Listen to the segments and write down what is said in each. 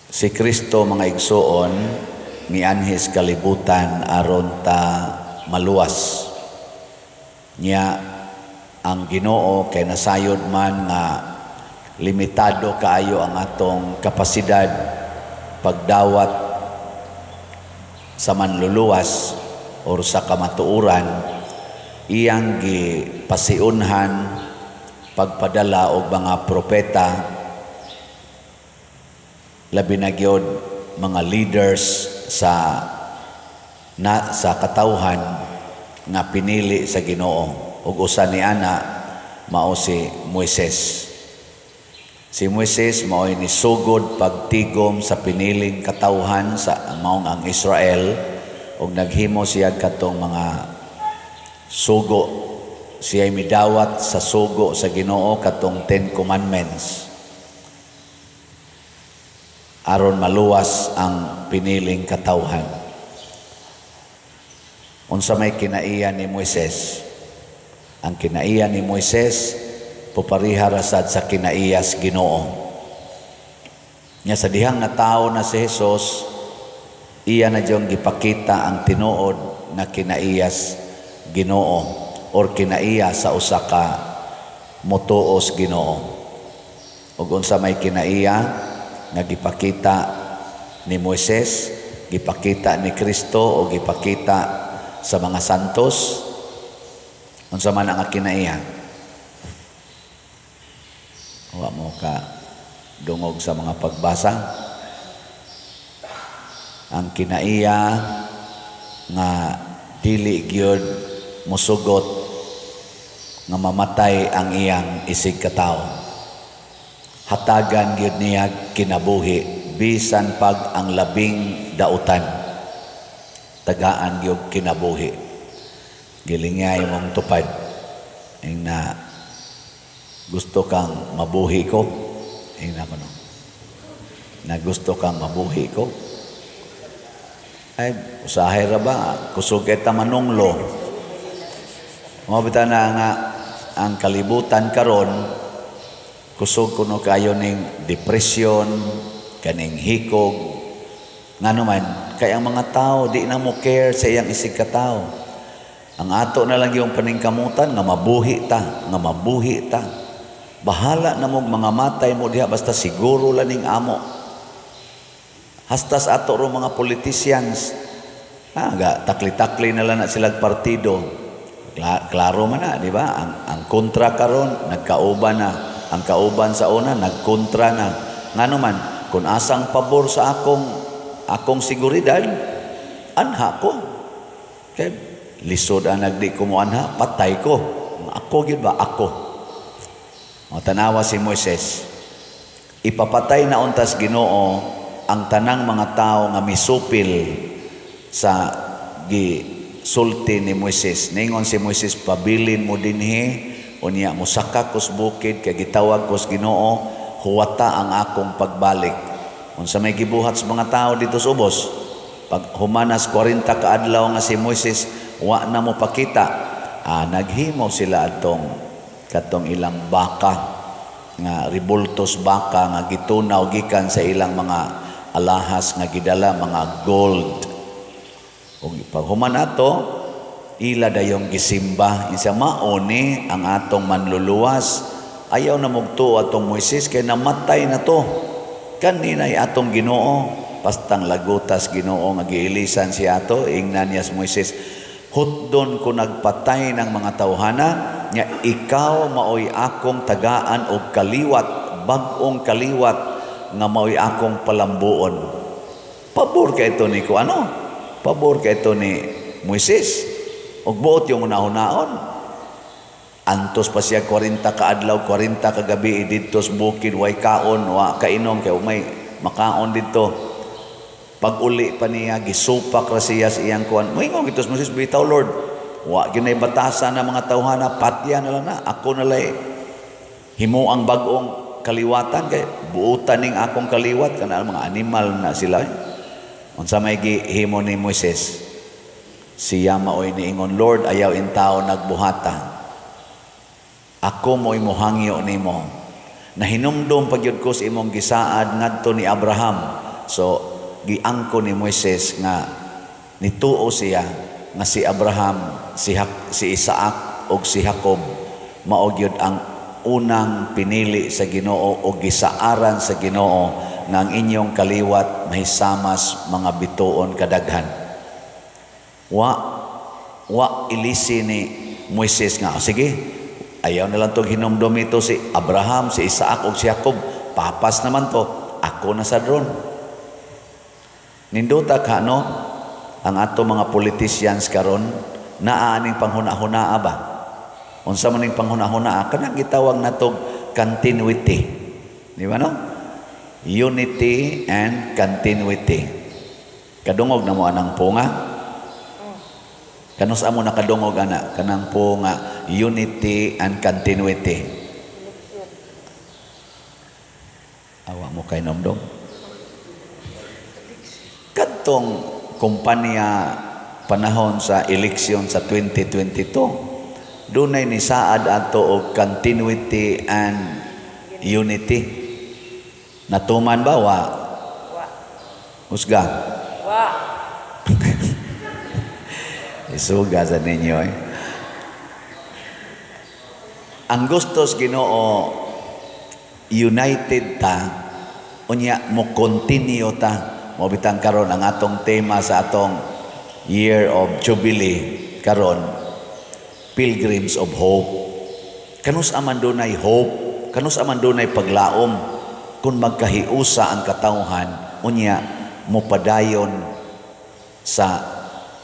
Si Kristo, mga igsuon, mianhis kalibutan aron ta maluwas. Nya ang Ginoo kay nasayod man nga limitado kaayo ang atong kapasidad pagdawat sa manluluwas or sa kamatuoran, iyang gipasiunhan pagpadala og mga propeta, labi na gyud mga leaders sa katawhan nga pinili sa Ginoo, ug usa ni ana mao si Moises. Si Moises mao'y nisugod pagtigom sa piniling katawhan sa maong ang Israel, ug naghimo siya katong mga sugo. Siya midawat sa sugo sa Ginoo, katong Ten Commandments, aron maluwas ang piniling katawhan. Unsa may kinaiya ni Moises? Ang kinaiya ni Moises pupariha ra sad sa kinaiyas Ginoo. Nya sa dihang natawo na si Jesus, iya na diyong gipakita ang tinuod na kinaiyas Ginoo or kinaiya sa usa ka motuos Ginoo. Ug unsa may kinaiya nga gipakita ni Moises, gipakita ni Kristo o gipakita sa mga santos? Unsa man ang kinaiya? Wa mo ka dungog sa mga pagbasa. Ang kinaiya nga dili gyud musugot nga mamatay ang iyang isig katawo. Hatagan gyud niya kinabuhi bisan pag ang labing dautan. Tagaan gyud kinabuhi. Gilingay mong tupad. Ing na gusto kang mabuhi ko. Ing na kuno. Na gusto kang mabuhi ko. Ay, usahay ra ba? Kusog eta manunglo. Mao bitaw na nga ang kalibutan karon kusog kuno kayo ning depression, kaning hikog. Ngano man, kay ang mga tao di na mo care sa iyang isig katawo. Ang ato na lang yung paningkamutan nga mabuhi ta, nga mabuhi ta. Bahala na mong mga matay mo diha, basta siguro lang ning amo. Hastas ato ro mga politicians, ga takli-takli na lang na silang partido. Klaro man na, di ba? Ang kontra karon nagkauban na. Ang kauban sa una nagkontra na. Ngano man, kung asang pabor sa akong seguridad, anha ko. Kay lisod ang nagdi ko mo anha, patay ko. Ako gyud ba? Ako. O, tanawa si Moises. Ipapatay na untas Ginoo ang tanang mga tao nga misupil sa gisulti ni Moises. Ningon si Moises, "Pabilin mo dinhi, unya mosaka kos bukid kay gitawag kos Ginoo, huwata ang akong pagbalik." Unsa may gibuhat sa mga tao dito sa ubos? Pag humanas 40 ka adlaw nga si Moises wa na mo pakita, naghimo sila atong katong ilang baka nga ribultos baka nga gitunaw gikan sa ilang mga alahas nga gidala, mga gold. Ug pag human ato, ila dayong gisimba. Isa mao ni ang atong manluluwas. Ayaw na mugtuo atong Moises kay namatay na to. Kaninay atong Ginoo. Pastang lagutas Ginoo nga giilisan si ato, ingnan niya si Moises, "Hutdon ko nagpatay ng mga tawhana, nya ikaw maoy akong tagaan og kaliwat, bag-ong kaliwat nga maoy akong palambuon." Pabor kay ito ni ko ano? Pabor kay ito ni Moises. Og buot yung una-unaon. Antos pa siya 40 ka adlaw, 40 ka gabi didto sa bukid, way kaon, wa kainom kay may makaon didto. Pag uli pa niya, gisupak ra siya sa iyang kuan. Moingon gito si Moises, "Bitaw, Lord, wa ginay batasan ng mga tawhana, patya na lang na, ako na lay himo ang bag-ong kaliwatan kay buutan ning akong kaliwat kana mga animal na sila." Unsa may gihimo ni Moises? Siya maoy niingon, "Lord, ayaw intao nagbuhata. Ako mo'y mohangyo nimo. Nahinumdom pagyud ko sa imong gisaad ngadto ni Abraham, So giangko ni Moises nga nituo siya nga si Abraham, si Isaac ug si Jacob mao gyud ang unang pinili sa Ginoo o gisaaran sa Ginoo nga ang inyong kaliwat mahisamas mga bituon kadaghan. Wa wa ilisi ni Moises nga, "Oh, sige, ayaw na lang tong hinumdum ito si Abraham, si Isaac ug si Jacob. Papas naman to. Ako na sa drone." Nindota ka, no? Ang ato mga politicians karon naa aning panghuna-hunaa ba? Unsa man ning panghuna-hunaa? Kanang gitawag natog continuity. Di ba, no? Unity and continuity. Kadungog na mo anang punga? Kanus amo nakadungog ana kanang punga, unity and continuity? Awa mo kay nomdom. Kadtong kumpanya panahon sa eleksyon sa 2022, dunay nisaad ato og continuity and unity. Natuman ba wa? Wa. Husga. Wa. Isuga sa ninyo eh. Ang gustos Ginoo, united ta, unya mo continue ta. Mo bitang karon ang atong tema sa atong Year of Jubilee karon, Pilgrims of Hope. Kanus aman dunay hope, kanus aman dunay paglaom kung magkahiusa ang katawhan, unya mopadayon sa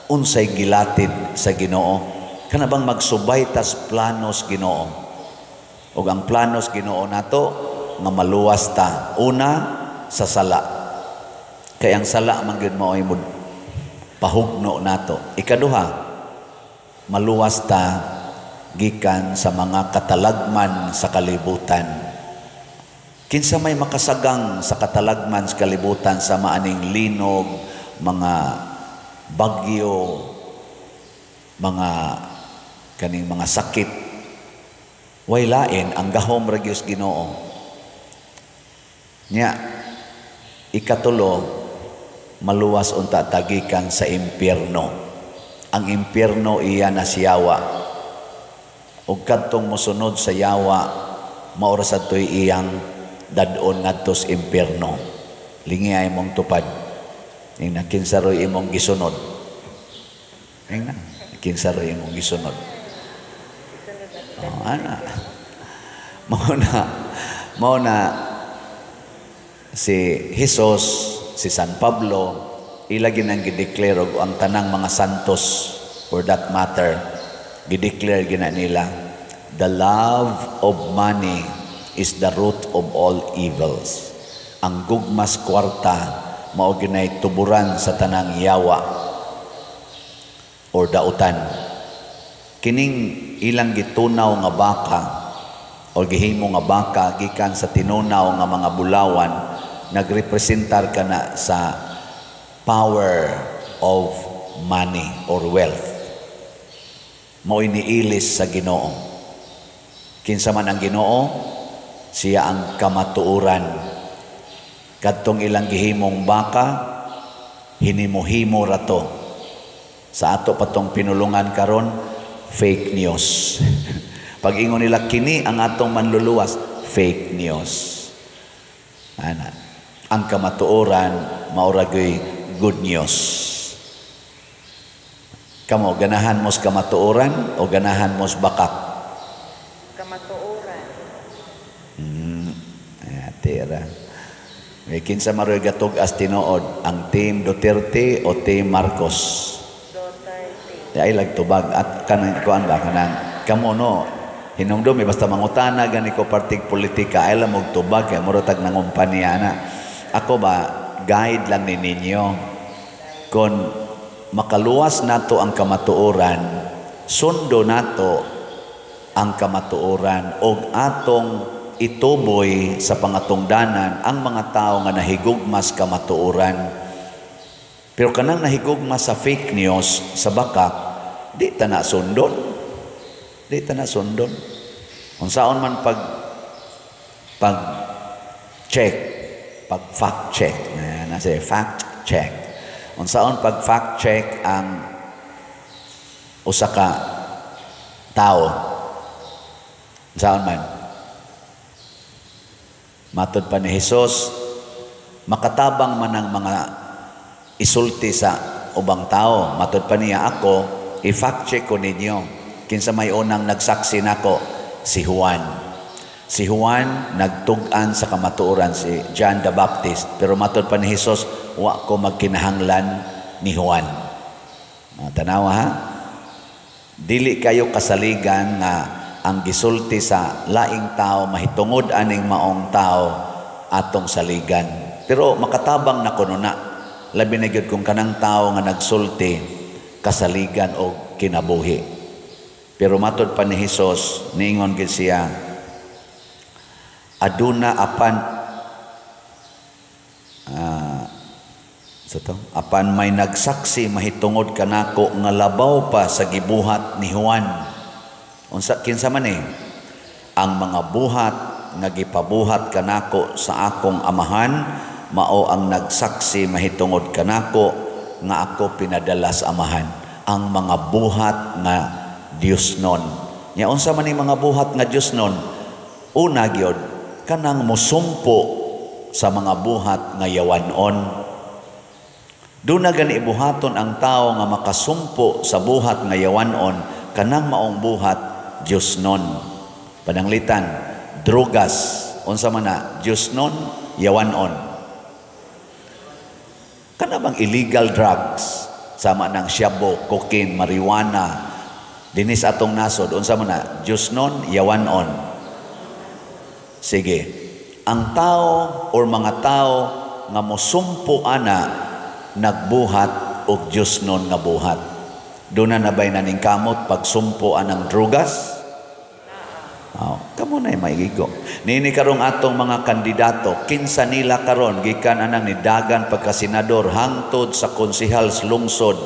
unsay gilatid sa Ginoo? Kana bang magsubay tas planos Ginoo? Ug ang planos Ginoo nato nga maluwas ta una sa sala. Kay ang sala man gyud mao'y mo pahugno nato. Ikaduha, maluwas ta gikan sa mga katalagman sa kalibutan. Kinsa may makasagang sa katalagman sa kalibutan sa maaning linog, mga bagyo, mga kaning mga sakit? Way lain, ang gahom ra gyud Ginoo. Nya ikatulo, maluwas unta tagikan sa impyerno. Ang impyerno iya na siyawa. Ug kadtong mosunod sa yawa, mao ra sad to'y iyang dad-on ngadto sa impyerno. Lingi ay mong tupad. Ingna kinsa ro'y imong gisunod. Ingna kinsa ro'y imong gisunod. Oh, ana. Mao na si Jesus, si San Pablo, ila ginang gideclare og ang tanang mga santos for that matter, gideclare gina nila, "The love of money is the root of all evils." Ang gugmas kwarta mao ginay tuburan sa tanang yawa or dautan. Kining ilang gitunaw nga baka o gihimo nga baka gikan sa tinunaw nga mga bulawan, nagrepresentar kana sa power of money or wealth. Mao'y niilis sa Ginoo. Kinsa man ang Ginoo? Siya ang kamatuoran. Kadtong ilang gihimong baka, hinimo-himo ra to. Sa ato patong pinulungan karon, fake news. Pag ingon nila kini ang atong manluluwas, fake news. Ana. Ang kamatuoran mao ra good news. Kamo, ganahan mo sa kamatuoran o ganahan mo sa bakak? Kamatuoran. Ay, tira. May kinsa maroy gatug as tinuod, ang Team Duterte o Team Marcos? Duterte. Ay lagtubag at kanang kuan ba, kanang kamo no hinumdum eh, basta mangutana gani ko partig politika ay lang og tubag kay mura tag nangumpanya na. Ako ba, guide lang ni ninyo. Kung makaluwas nato ang kamatuoran, sundo nato ang kamatuoran og atong ituboy sa pangatungdanan ang mga tao nga nahigugmas kamatuoran. Pero kanang nahigugma sa fake news, sa bakak, di ta na sundon. Di ta na sundon. Unsaon man pag check, pag fact check, na. Na say fact check. Unsaon pag fact check ang usa ka tao? Unsaon man? Matod pa ni Jesus, makatabang man ang mga isulti sa ubang tao. Matod pa niya, ako, i-fact check ko ninyo. Kinsa may unang nagsaksi nako? Si Juan. Si Juan nagtug-an sa kamatuoran, si John the Baptist. Pero matod pa ni Jesus, wa ko magkinahanglan ni Juan. Tanawa ha? Dili kayo kasaligan nga ang gisulti sa laing tao mahitungod aning maong tao atong saligan. Pero makatabang na kuno na. Labi na gyud kung kanang tao nga nagsulti kasaligan og kinabuhi. Pero matod pa ni Hesus, niingon gid siya, aduna apan sa to, apan may nagsaksi mahitungod kanako nga labaw pa sa gibuhat ni Juan. Unsa, kinsa man eh? Ang mga buhat nga gipabuhat kanako sa akong Amahan mao ang nagsaksi mahitungod kanako nga ako pinadala sa Amahan. Ang mga buhat nga Dios nun. Nya unsa man ning mga buhat nga Dios nun? Una gyud, kanang musumpo sa mga buhat nga yawanon. Duna gani buhaton ang tao nga makasumpo sa buhat nga yawanon, kanang maong buhat Dios nun. Pananglitan, drugas, unsa man na? Dios nun, yawanon. Kana bang illegal drugs sama ng shabu, cocaine, marijuana dinis atong nasod, unsa man na? Dios nun, yawanon? Sige, ang tao or mga tao nga mosumpo ana, nagbuhat og Dios nun nga buhat. Duna na ba'y naningkamot pagsumpo anang drugas? Oh, kamo na maigigo. Nini karong atong mga kandidato, kinsa nila karon gikan anang nidagan pagka-senador hangtod sa konsehal sa lungsod.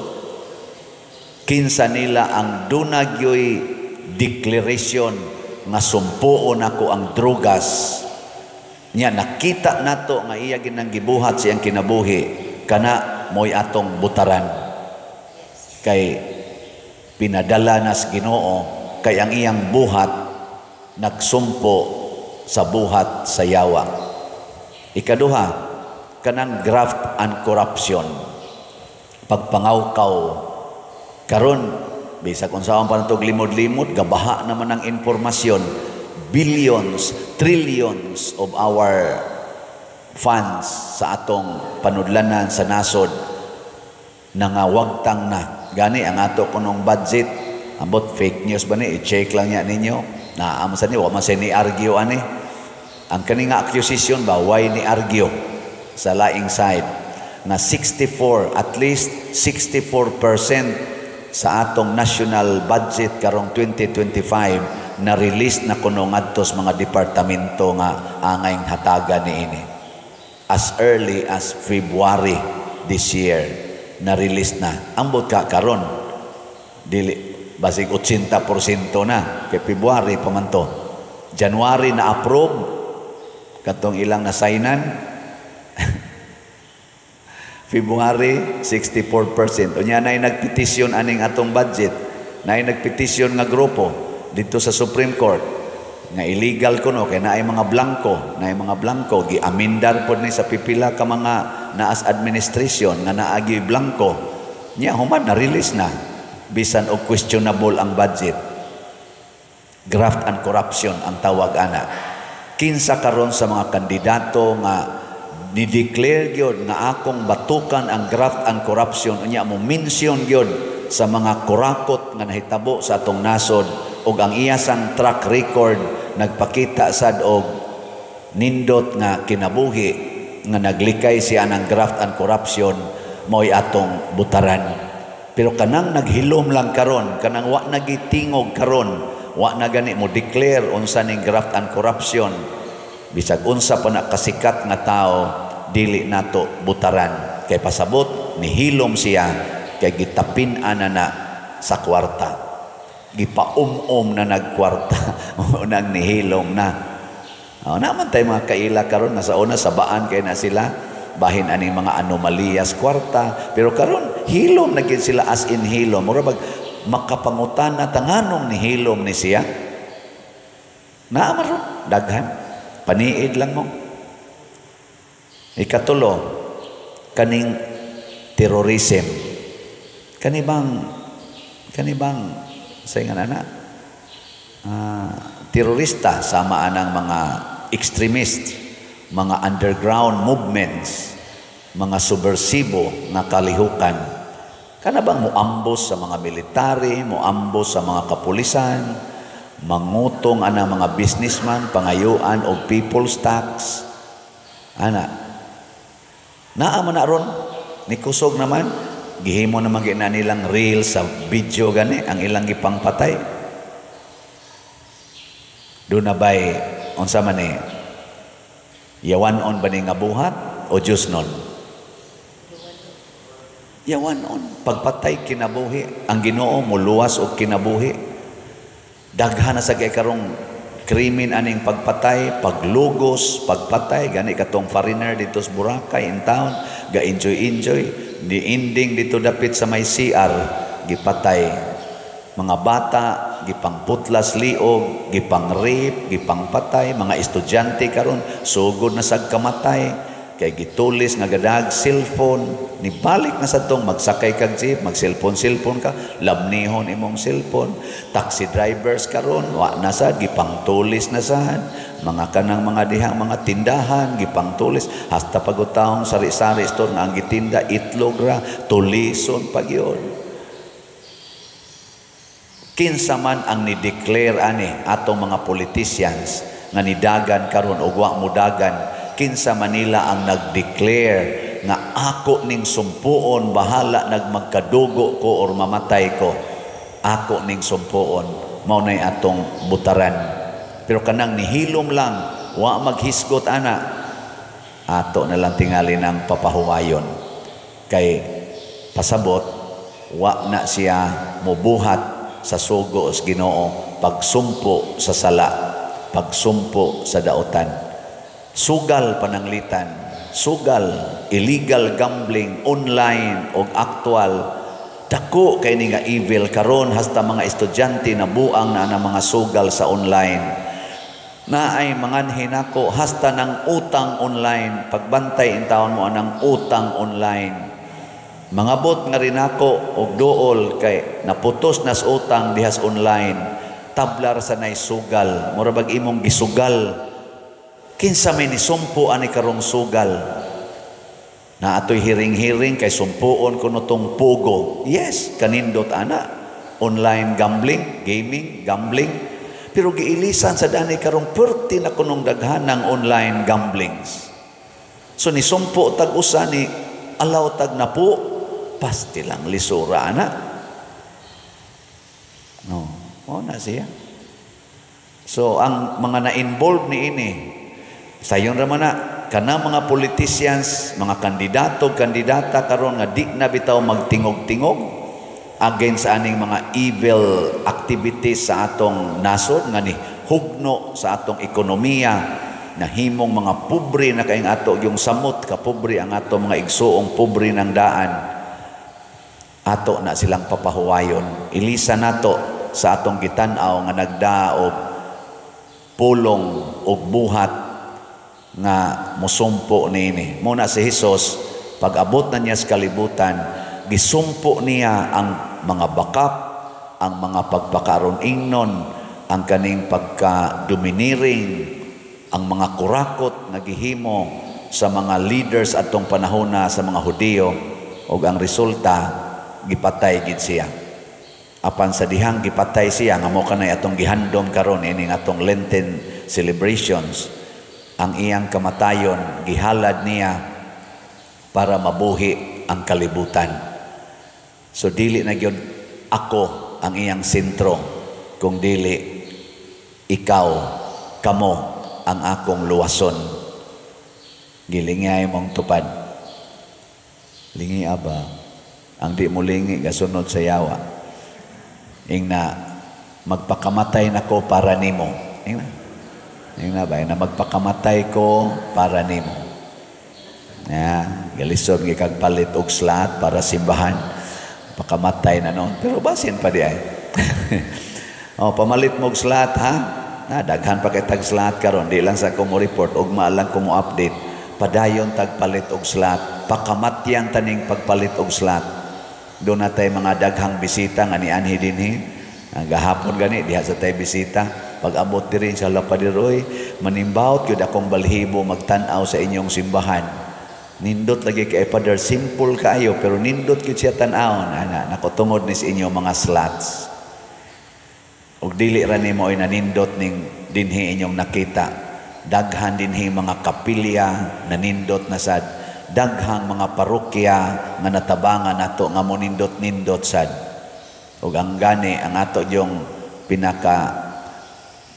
Kinsa nila ang duna gyoy declaration nga sumpoon ako ang drugas? Nya nakita nato nga iya ginang gibuhat siyang kinabuhi, kana mo'y atong butaran. Kay pinadala na sa Ginoo, kay ang iyang buhat nagsumpo sa buhat sa yawa. Ikaduha, kanang graft and corruption. Pagpangawkaw. Karon bisag unsaon pa natog limod-limod, gabaha naman ang impormasyon. Billions, trillions of our funds sa atong panudlanan sa nasod nangawagtang na. Gani ang ato kunong budget, ambot fake news ba ni, i-check lang niya ninyo. Naa man sa ni, wa man sa ni argue ani. Ang kani nga accusation ba, why ni argue sa laing side na 64, at least 64% sa atong national budget karong 2025 na release na kuno ngadto sa mga departamento nga angayng hatagan niini. As early as February this year na release na. Ambot ka karon dili basig 80% na, kay February pa man to. January na approve katong ilang nasaynan. February, 64%. Unya na nagpetisyon aning atong budget. Na nagpetisyon nga grupo dito sa Supreme Court nga illegal kuno kay naay mga blanko, naay mga blanko. Giamendar pod ni sa pipila ka mga naas administration nga naagi blanko. Nya human na release na bisan og questionable ang budget. Graft and corruption ang tawag ana. Kinsa karon sa mga kandidato nga ni-declare gyud nga akong batukan ang graft and corruption, unya mo mention gyud sa mga kurakot nga nahitabo sa atong nasod ug ang iyasang track record nagpakita sad og nindot nga kinabuhi nga naglikay siya ng graft and corruption, mao'y atong butaran? Pero kanang naghilom lang karon, kanang wa nagitingog karon, wa na gani mo declare unsa ning graft and corruption, bisag unsa pa na kasikat nga tao, dili nato butaran, kay pasabot nihilom siya kay gitapin ana na sa kwarta, gipaum-um na nagkwarta, unang nihilom na. Oh, naman tayo mga kaila karon nga sa una sabaan kay na sila. Bahin aning mga anomaliyas kwarta, pero karon hilom na gyud sila, as in hilom. Mura bag makapangutan na tanganong ni hilom ni siya. Naa man ron daghan, paniid lang mo. Ikatulo, kaning terrorism. Kani bang sa ingan ana, terorista, sama anang mga extremist, mga underground movements, mga subversibo nga kalihukan. Kana bang muambos sa mga military, muambos sa mga kapulisan, mangutong ana mga businessman, pangayuan og people's tax. Ana. Naa man na ron, ni kusog naman, gihimo naman gina nilang reel sa video gani ang ilang gipangpatay. Doon na ba'y, unsa man ni, yawan-on ba ni nga buhat o Diyos nun? Yawan-on. Pagpatay kinabuhi, ang Ginoo muluwas og kinabuhi. Daghan na sa kay karong krimen aning pagpatay, paglugos, pagpatay, gani katong foreigner dito sa Boracay in town, ga enjoy enjoy, ni ending dito dapit sa may CR, gipatay. Mga bata, gipangputlas liog, gipang-rape, gipangpatay, mga estudyante karon sugod na sad kamatay kay gitulis nga gadag cellphone, ni balik na sa tong magsakay kag jeep, mag-cellphone cellphone ka, labnihon imong cellphone. Taxi drivers karon wa na sad, gipangtulis na sad. Mga kanang mga dihang mga tindahan, gipangtulis, hasta pagutahong sari-sari store nga ang gitinda itlog ra, tulison pag yun. Kinsa man ang ni-declare ani atong mga politicians nga nidagan karon og wa mudagan, kinsa manila ang nag-declare nga ako ning sumpuon, bahala nagmagkadugo ko or mamatay ko, ako ning sumpuon, mao nay atong butaran? Pero kanang nihilom lang, wa maghisgot ana, ato na lang tingali ng papahuwayon kay pasabot wa na siya mubuhat sa sugo sa Ginoo, pagsumpo sa sala, pagsumpo sa daotan. Sugal pananglitan, sugal, illegal gambling, online og actual, dako kay ni nga evil karon, hasta mga estudyante na buang na ang mga sugal sa online. Na ay manganhin ako hasta ng utang online. Pagbantay in taon mo anang utang online. Mangabot nga rin ako og duol kay naputos nas utang dihas online. Tablar sa nay sugal, mura bag imong gisugal. Kinsa may nisumpo ani karong sugal? Na atoy hiring-hiring kay sumpuon kuno tong POGO. Yes, kanindot ana. Online gambling, gaming, gambling. Pero giilisan sa dani karong perti na kunong daghan ng online gamblings. So nisumpo tag usa ni alaw tag napo, pasti lang lisura ana. No, mo na siya. So ang mga na-involve ni ini, sayon ra man na kana mga politicians, mga kandidato, kandidata karon nga di na bitaw magtingog-tingog against aning mga evil activities sa atong nasod nga ni hugno sa atong ekonomiya, nahimong mga pobre na kayong ato yung samot kapobre ang ato mga igsuong pobre ng daan, ato na silang papahuwayon. Ilisa nato sa atong gitan-aw nga nagdaog pulong og buhat nga musumpo niini. Muna si Hesus, pag-abot na niya sa kalibutan, gisumpo niya ang mga bakap, ang mga pagpakaron ingnon, ang kaning pagka-domineering, ang mga kurakot nga gihimo sa mga leaders atong panahona sa mga Hudiyo, ug ang resulta gipatay gid siya. Apan sa dihang gipatay siya nga mo kanay atong gihandom karon ining atong Lenten celebrations, ang iyang kamatayon gihalad niya para mabuhi ang kalibutan. So dili na gyud ako ang iyang sentro, kung dili ikaw, kamo ang akong luwason. Gilingay mong tupad. Lingi aba. Ang di mo lingi gasunod sa yawa. Ingna magpakamatay nako para nimo. Ingna. Ingna ba? Ingna magpakamatay ko para nimo. Yeah. Galisod gyud kag palit og slot para simbahan. Pakamatay na noon. Pero basin pa diay. Oh, pamalit mo og slot, ha? Na daghan pa kay tag slot karon, di lang sa ko mo report, ugma lang ko mo update. Padayon tag palit og slot. Pakamatyan taning pagpalit og slot. Duna tay mga daghang bisita nga nianhi dinhi. Ang gahapon gani diha sa tay bisita. Pag abot diri sa Lapadiroy, manimbawot gyud akong balhibo magtan-aw sa inyong simbahan. Nindot lagi kay Father, simple kaayo pero nindot gyud siya tan-awon ana nako tungod ni sa inyong mga slots. Ug dili ra nimo ay nanindot ning dinhi inyong nakita. Daghan dinhi mga kapilya nanindot na sad. Daghang mga parokya nga natabangan nato nga monindot-nindot sad. Ug ang gani ang ato yung pinaka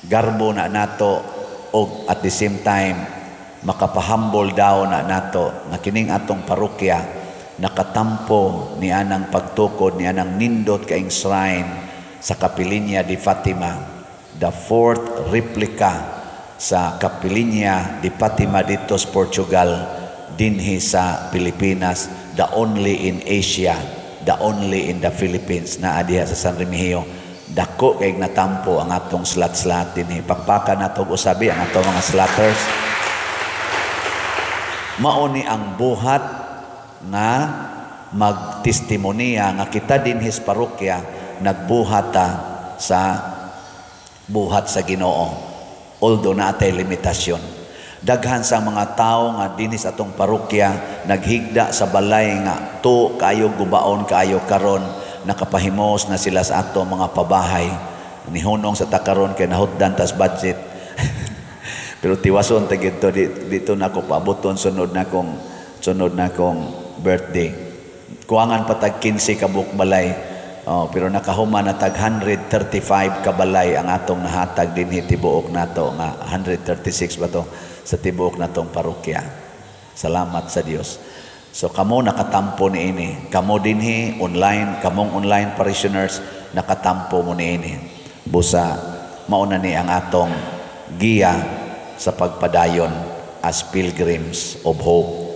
garbo na nato og at the same time makapahambol daw na nato nga kining atong parokya nakatampo ni anang pagtukod ni anang nindot kaing shrine sa Capeliña de Fatima, the fourth replica sa Capeliña de Fatima dito sa Portugal dinhi sa Pilipinas, the only in Asia, the only in the Philippines na diha sa San Remigio. Dako kay natampo ang atong slot-slot dinhi. Pakpakan nato og usabi ang atong mga slotters. Mao ni ang buhat nga magtestimonya nga kita dinhi sa parokya nagbuhat ta sa buhat sa Ginoo, although naatay limitasyon. Daghan sa mga tao nga dinhi sa atong parokya naghigda sa balay nga to kaayo, gubaon kaayo, karon nakapahimos na sila sa ato mga pabahay. Nihunong sa takaron kay nahutdan tas budget, pero tiwason ta gid to dito na ko paaboton sunod na kong birthday. Kuwangan pa tag 15 ka buok balay. Oh, pero nakahuman na tag 135 ka balay ang atong nahatag dinhi tibuok nato nga 136 ba to sa tibuok natong parokya. Salamat sa Dios. So kamo nakatampo niini. Kamo dinhi online, kamong online parishioners, nakatampo mo niini. Busa mauna ni ang atong giya sa pagpadayon as pilgrims of hope.